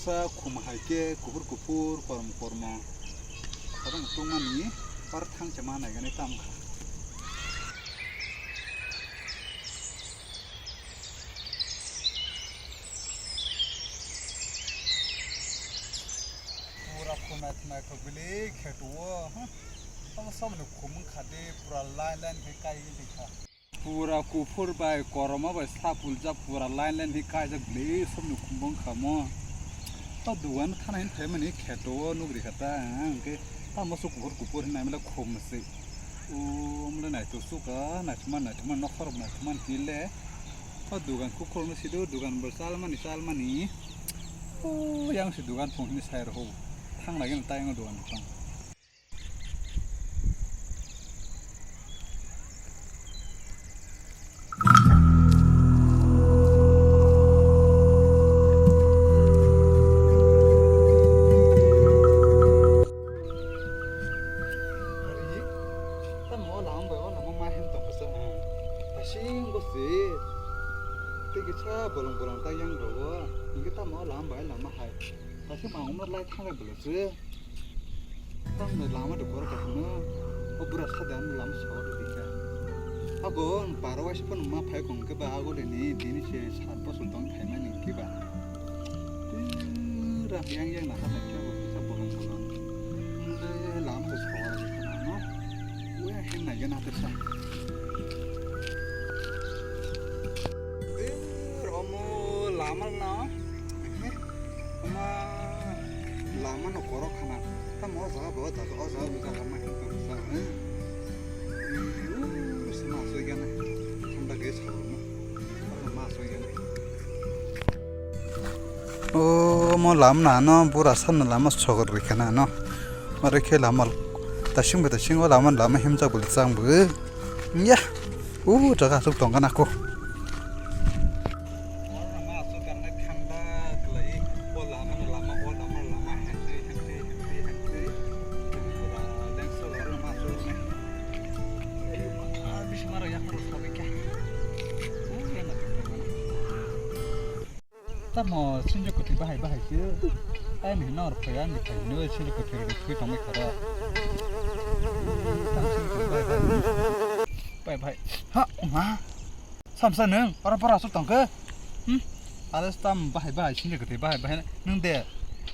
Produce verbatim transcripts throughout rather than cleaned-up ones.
Sa khum hai khe kuphur kuphur, kormo kormo. Kormo tongmani par thang se ma nai gani tam kha. Pura khumai khumai kho bili kheto o, huh? Tamo samni khum wngkha de, pura line line khe kai wngkha. Pura kuphur bai kormo bai sapuljak pura line line khe kaijak bwlwi somni khum wngkha mo. O dogan thana hini phaimani kheto o nugri kha ta, hwnkhe tamo se kuphur kuphur hwnwi naimale khum se. O mole naithok sukha, naithokma naithokma nokhorok naithokma hinle. O dogan kukhurokno sido, dogan bo chalmani chalmani. O yang se dogan phung hini sai rw thang lagino ta yang dogan phung. Ari, tamo o lama bai o lama ma hem tong kha sa, ah. Tasing bo se. Tei kisa bolong bolong ta yang rogo. Hingke tamo o lama bai lama hai. Tasing ma ongno lai thang lai bolo se. Tamni lama de borok kaisa no, o bura sa de ani lama sogor di kha. Ago baro waisa phano ma phai kong khe ba ago de ni bini se sat bosor tong phaimani khe ba. Tira yang yang na ha khe bo kisa bolong bolong. Nde lama de sogor di kha no. Uya hem na yana te sa. Tira omo lama na. Ama lama no korok khana. Tamo o jaga bo, o jaga, o jaga bo jaga ma hin tong sa, eh? Ui, ui, se ma soi gana. Thanda ge sa ma. Ma soi gana. O mo lama na no, bura san lama sogor ri khana no. Mare khe lama tasing bo tasing o lama, lama himjak bo chang bo. Ya. U jaga asuk tong gana ko. Tamo sinjo kwtwi bahai bahai se. Ai ni nor phaya ni phai ni sinjo kwtwi ri thui tongwi khara. Tamo sinjo kwtwi bahai bahai. Bahai bahai. Ha, ma. Samsa nwng oro bora aswk tongkhe? Hmm? Aro tam bahai bahai sinja kwtwi bahai bahai nwng de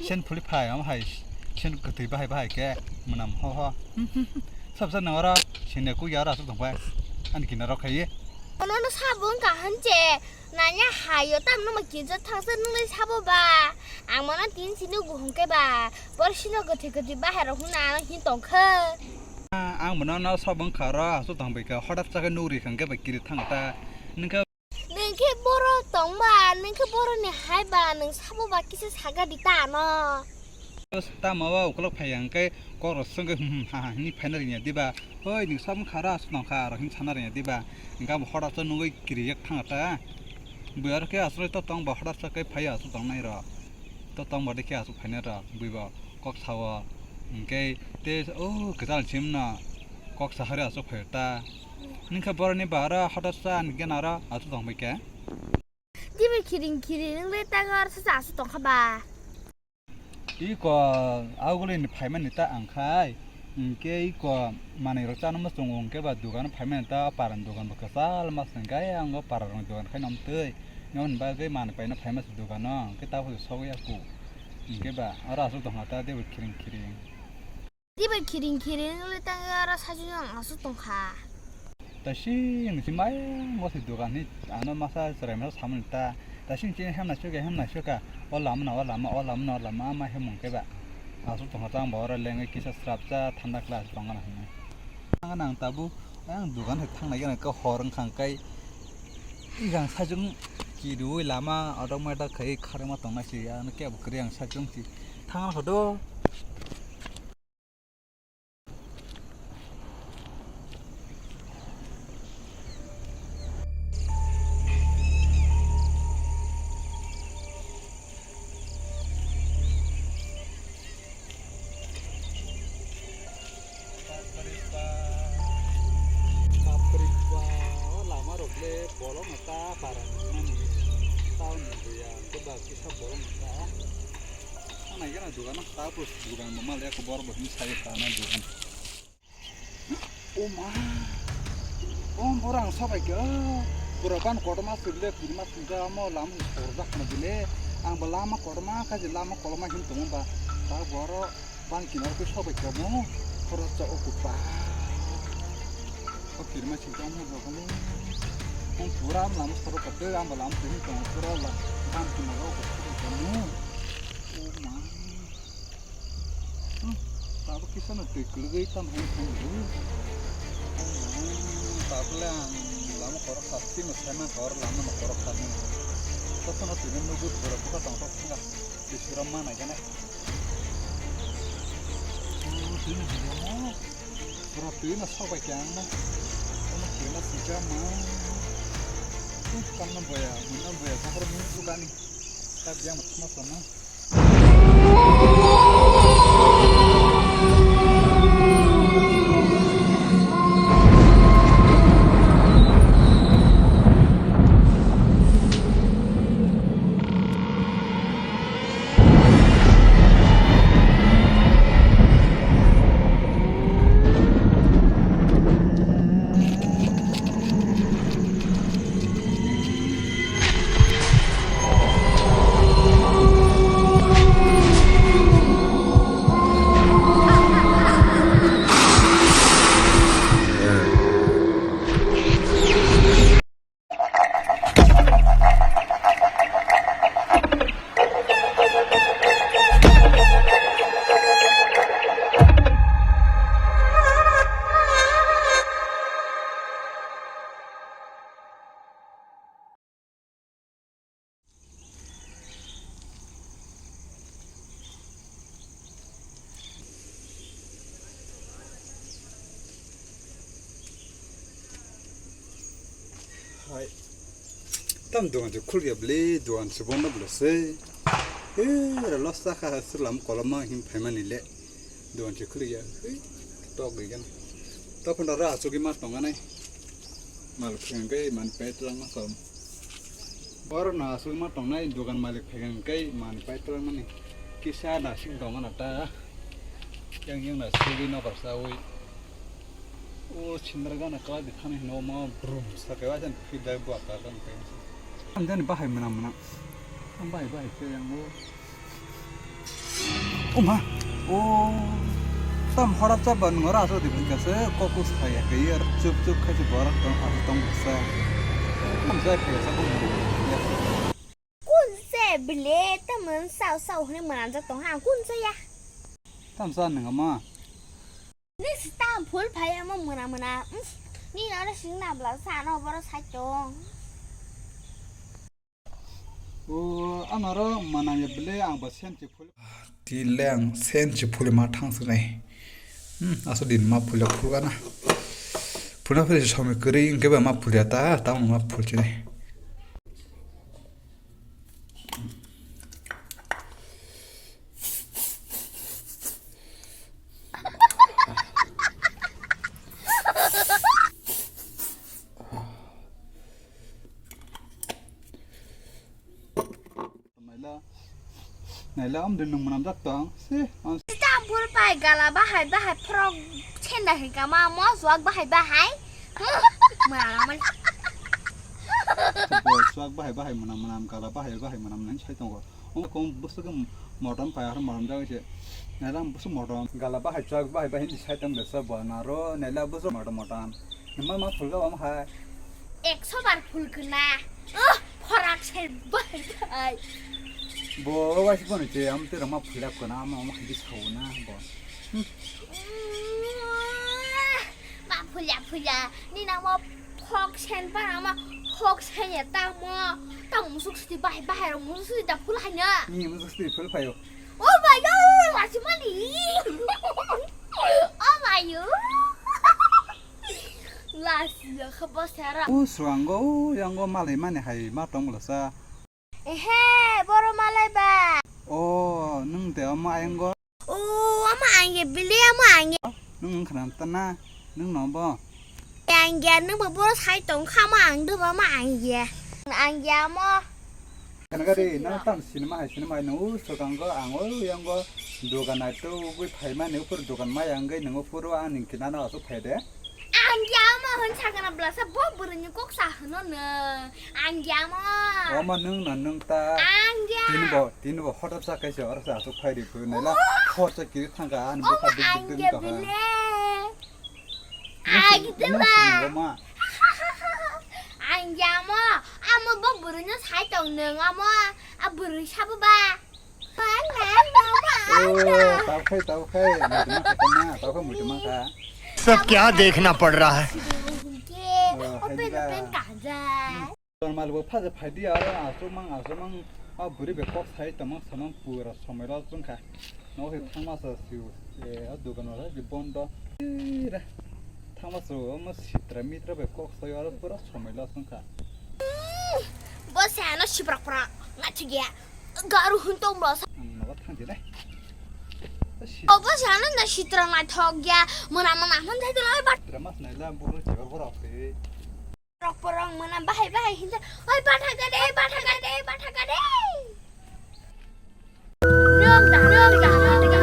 sen phuli phai omo hai sen kwtwi bahai bahai khe mwnam ho ho. Samsa nwng oro sinja kukya oro aswk tongphai ani kinaro khaiwi. Ono no sabo wngkha hwnche nanya hayo tam nwng ma kinsa thangsa nwng lai sabo ba ang mono tin sini guhung khe ba bor sinja kwtwi kwtwi bahai rok hwnna ano hin tongkhe. Ang bono no sabo wngkha oro aswk tongbai kha, hodat chakhe nugri kha hwnkhe bai kiri thang ta. Nwng khe, nwng khe borok tongba, nwng khe borokni hai ba, nwng sabo ba kisa saga di ta ano. Tamo ba ukolok phai ya hwnkhe kok rok swngwi hmm hmm ha ha hinwi phaina rwngya diba? Oi nwng sabo wngkha oro aswk tongkha aro hinwi sana rwngya diba? Hwnkhe abo hodat chak nugwi kiri yak thang ta. Bui aro khe aswk to tongba hodat chakhe phai ya aswk tongnai rok. To tongba de khe aswk phainai rok, buibo kok sao, hwnkhe tei o kwchal simno kok sahari aswk phai ta. Nwng khe boroni bahara hoda sa ani gana aro aswk tong bai khe. Dibe khiring khiring wng le tang aro sa aswk tong kha ba. Iko agulini phaimani ta ang khai. Hwnkhe iko manwi rok chana muchungo hwnkhe ba dogano phaimani ta parani dogan bo kwchal ma se hwnkhe ang o para rokni dogan khai no twi. Nokni bagwi manwi paina phaima se dogano hwnkhe tabuk se sogwi ya ku. Hwnkhe ba oro aswk tongkha ta teibo khiring khiring. Teibo khiring khiring wngwi tangwi oro saichung ang aswk tongkha. Taising si mai mo se dogan hi ano masa chwrai masa samani ta. Taising chini hemnai suka hemnai suka. O lama no o lama o lama no o lama ama hemung khe ba. Aswk tongkha ta ang bo oro lengwi kisa srapsa thanda kla aswk tongna hinwi. Ang nang tabuk ang dogan hai thangnai gana khe hor wngkha hwnkhe. Igang sajung kidu lama odok madak khai kharma tongna si ano kebo kwrwi ang sajung si thangna hodo. Bapre ba, bapre ba, o lama rok le bolong ta para nani town ni buya, keba kisa bolong ta. Naikhe na dugan, tapos dugan bo mal eko bor bo hin sai ta na dugan. O ma. O bor ang sabai khe. Pura ban kotorma sibile pirma sinja mo lam sorjak na bile. Ang bo lama kotorma kaji lama koloma hin tongo ba. Ta boro ban kinar khe sabai khe mo. Pura cha o kupa. O pirma sinja mo jogani. Ang pura lama sorok khe ang bo lam sini tongo pura la ban kinar o kupa mo. O ma. Hmm, tabuk kisa no twi kwlwgwi tamo hai thangwi. Hmm, tabuk le ang lama khorok kha, twi no sai mankha, oro lama no khorok kha nini. Jotono twi no nugwi borok bwkha tongthok thangkha, twi sura ma nai gana. Hmm, twi no sijamo. Borok twi no sok bai khe ang no. Tamo twi no sijamo. Hmm, kanno boya, muino boya, bokhorok nini bwkani. Tabiyang thuma sana. Hai. Tam dogan se khulya bwle, dogan se bondo bwle se. Eh, ra los ta kha, sir lam koloma hin phaimani le. Dogan se khulya. Hei, tok gigana. Tokon ra asugwi ma tonganai. Mal phengkai man pet lang ma kom. Bor no asugwi ma tongnai dogan malik phengkai man pet lang mani. Kisa da sing tongana ta. Yang yang na sugwi no barsa ui. O sindra gana kala di thani hino ma brum sa ke wajan feedback bo ka kan pe. Am jani bahai mena mena. Am bahai bahai se yang o. O ma. O. Tam hora cha ban ngora so di phika se kokus khaya ke yar chup chup khai se borak tong ar tong sa. Am jai phika sa ko. Kun se bile tamon sao sao hne manjak tong ha kun se ya. Tam sa nang ma. Ni stam phul phai amo mona mona. Ni nore sing na bla sa no boro sai tong. O amaro manang ya bele ang ba sen chi phul. Ti le ang sen chi phul ma thang sunai. Hmm, aso din ma phul phul gana. Phul na phul somi kri ke ba ma phul ya ta ta ma phul chi nai. Naila, naila, om din nung manam jak tong. Si, ang. Istanbul pai gala bahai bahai frog chenda hika ma mo suak bahai bahai. Mana mana. Bo suak bahai bahai manam manam gala bahai bahai manam nang sai tongo. Ong kong bwswk motom pai ar motom jagwi se. Naila bwswk motom gala bahai chwk bahai bahai ni side tang besa bo naro naila bwswk motom motom. Nima ma phulga bam hai. Ekso bar phulkna. Oh, phorak se bahai bahai. Bo wai se kono che am te rama phulak kona ama ama khidi sauna bo. Hmm. Ma phulya phulya ni nang mo phok sen pa ama phok sen ya ta mo ta musuk siti bahai bahai ro musuk siti ta phul hanya. Ni musuk siti phul phayo. Oh my god, lasi mani. Oh my god. Lasi ya khaba sara. O swango o yango malai mani hai ma tong lasa. Ehe, boro malai ba. O, nung te omo ayang go. O, omo ang ye bili omo ang ye. Nung wng khna ta na, nung no bo. Ang ye nung bo boro sai tong kha omo ang do ba omo ang ye. Ang ye omo. Kana gari, nang tam sinima hai, sinima hai, nung u swkango, ang o yango dogan naito ugui phaimani, upor dogan maya wngwi nung o phuru ani kinano aswk phai de. Ang ya mo hwn sakna blasa bo bwrwini kok sa hwno nung. Ang ya mo. Omo nung no nung ta. Ang ya. Tini bo, tini bo hotap sa kaisa oro sa aswk phai ri phuru naila. Oh. Khorsa kiri thangka ani. Omo bwkha dik dik ang dik ya dik bile. Ang ya mo. Ang ya mo. Amo bo bwrwino sai tong nung amo. A bwrwi sabo ba. Oh, tau khai, tau khai, muituma kha na, tau khai muituma kha. सब क्या देखना पड़ रहा है? Oh, hai diba. Normal bo phaje phai di aro aswk mang, aswk mang, a bwrwi bai kok sai tongmang samang pura somoi lo chwng kha. No se thangma sa siu, e, a dogan wala je bondo. Ira. Thangma sa mo sitra mitra bai kok sai aro pura somoi lo chwng kha. Bo se ano siprak prak na chigya. Garu hun tong bro. Ang nogo thang dinai. Obo sana na sitra na thok ya. Mona mona hon thai dilo bat. Drama snai la buru chibar boro pe. Rok porong mona bahai bahai hinta. Oi batha gade, batha gade, batha gade. Rok da, rok da, rok da.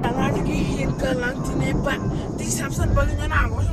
Tangani hinka lang tini ba, di sapsan bagwi nana abo.